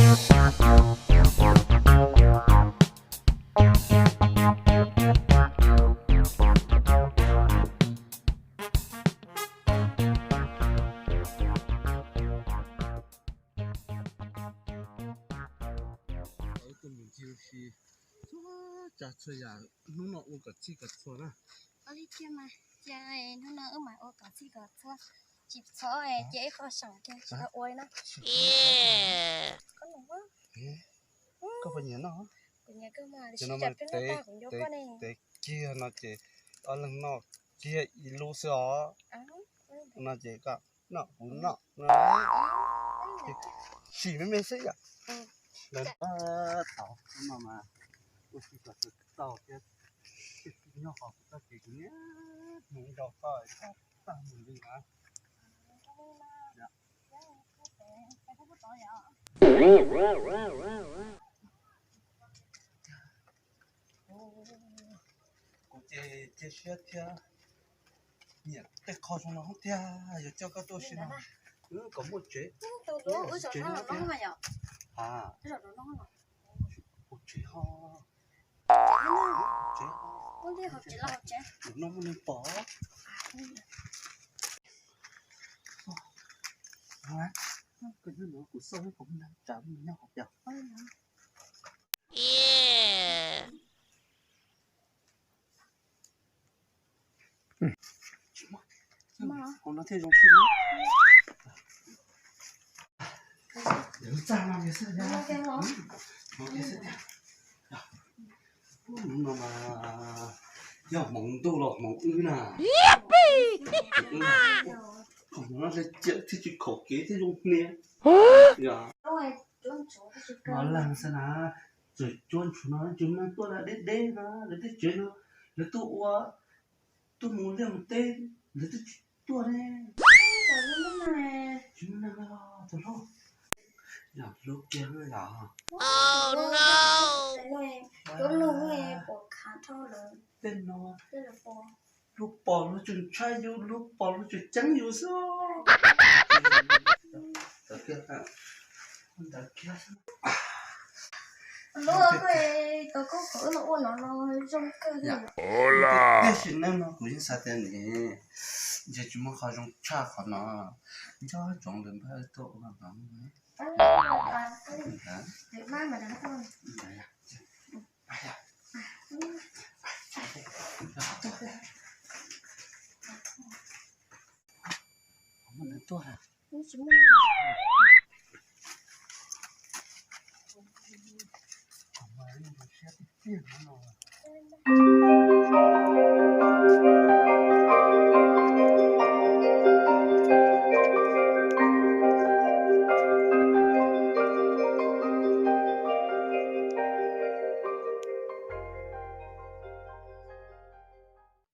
Txhua tsav txhua yam hnub no ua kom txhij kom txhua na. Ua li kiag mas, cia hnub no wb mam ua kom txhij kom txhua, tsis txhob cia ib qho seem kiag tsis tau ua li na. Koj puas nyiam noj? Kuv nyiam kawg mas, ces no mas tev kiag no ces ob leeg noj kiag ib lub xwb os. No ces koj noj kuv noj, sim me me xwb yom. Lawv noj tau no mas ua si kom txog tau thiab. Nyob qhov kuv txoj kev kuv niaj hmoov nrog koj tag mus li na. Kuv ces cia siab thiab nyiam tej qho zoo no thiab, yuav coj koj tuaj si no kom muaj tsev. Tsev no thiab, ha, ua tsev ho, tsev ho, no muaj neeg pom. Koj nyob no kuv xauj ib qho tsam nyob qhov pem. Hauv no thiaj zoo siab. Txaj no xwb, no mas yog hmoov ntuj los hmoov wb na. Hmoov no thiaj tsis khom kev thiaj zoo hnia. No leeg xwb na, txawm cuab ntshuv no tsis muaj neeg tuaj na, deb deb na, lawv tej tsev no lawv tuaj ua, tuaj mus liaj mus teb, lawv twb tsis tuaj ne. Tsis muaj neeg, tus hlub, yog hlub kiag yom. Tej no hlub pom luag tseem ntshai yus, hlub pom luag tseem ceeb yus xwb. Ntawd kiag. Tiam sis neej no kuv yeej xav tias nws ntshe tsis muaj qhov zoo tshaj qhov no. Nco ntsoov lawv npaj tuaj ua no. Tuaj.